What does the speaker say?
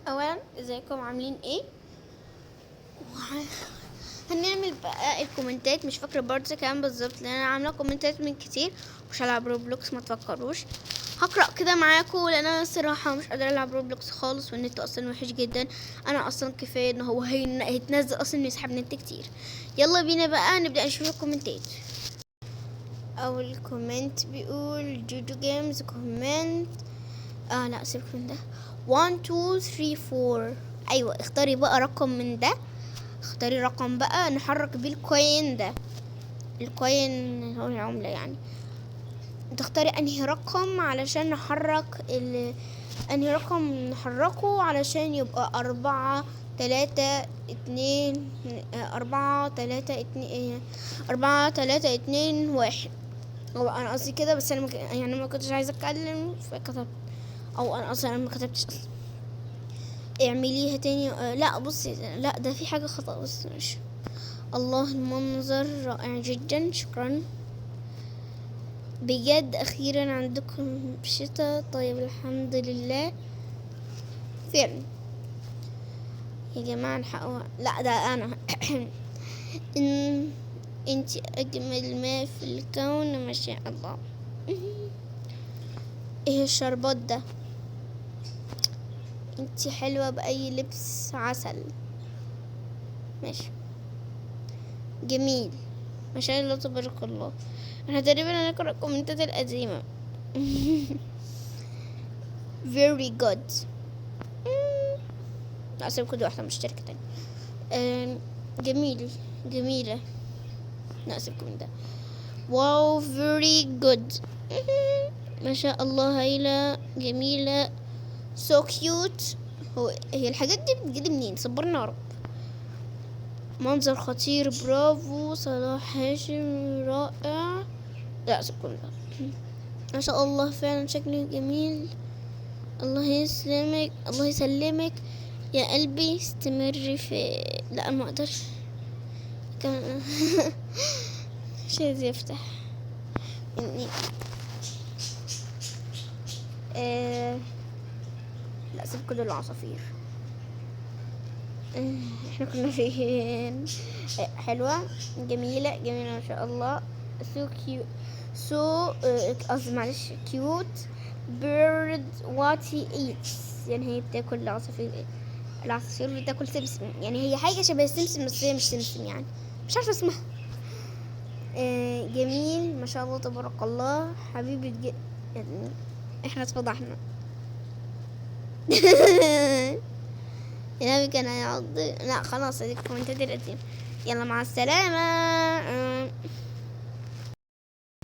اولا ازيكم عاملين ايه؟ هنعمل بقى الكومنتات، مش فاكره برضه كام بالظبط لان انا عامله كومنتات من كتير. مش هلعب روبلوكس ما تفكروش، هقرا كده معاكم لان انا الصراحة مش قادرة العب روبلوكس خالص، والنت اصلا وحش جدا. انا اصلا كفاية ان هو هيتنزل اصلا يسحب نت كتير. يلا بينا بقى نبدا نشوف الكومنتات. اول comment بيقول جوجو جيمز comment، لا سيبك من ده. 1 2 3 4. ايوه اختاري بقى رقم من ده، اختاري رقم بقى نحرك بيه ال coin ده، ال coin هو العملة يعني. تختاري انهي رقم علشان نحرك انهي رقم نحركه علشان يبقى 4 3 2، 4 3 2، 4 3 2 1. هو انا قصدي كده، بس انا ما كنتش عايزه اتكلم فكتبت، او انا اصلا ما كتبتش اصلا. اعمليها تاني. لا بصي، لا ده في حاجة خطأ بس ماشي. الله المنظر رائع جدا، شكرا بجد. اخيرا عندكم شتاء، طيب الحمد لله فعلا يا جماعة الحقوا. لا ده انا انتي اجمل ما في الكون ما شاء الله. ايه الشربات ده؟ انتي حلوة بأي لبس، عسل. ماشي جميل ما شاء الله تبارك الله. احنا تقريبا هنقرأ الكومنتات القديمة. very good. لا سيب كل واحدة مشتركة تاني. جميل، جميلة. لا سيبكم من ده. wow very good. ما شاء الله هايلة جميلة so cute. هو هي الحاجات دي بتجيلي منين؟ صبرنا يا رب. منظر خطير، برافو صلاح هاشم، رائع. لا سيبكم من ده. ما شاء الله فعلا شكله جميل. الله يسلمك، الله يسلمك يا قلبي. استمري في، لا ما اقدرش كمان. مش عايز يفتح مني. لا سيب كل العصافير. احنا كنا فين؟ حلوة جميلة، جميلة ما شاء الله. so cute، so، قصدي معلش cute bird what he eats. يعني هي بتاكل العصافير، العصافير بتاكل سمسم، يعني هي حاجة شبه السمسم بس هي مش سمسم، يعني مش عارفة اسمها. جميل ما شاء الله تبارك الله حبيبي. يعني احنا اتفضحنا. يا نبي كان هيعض. لا خلاص اديك الكومنتات القديمة. يلا مع السلامة.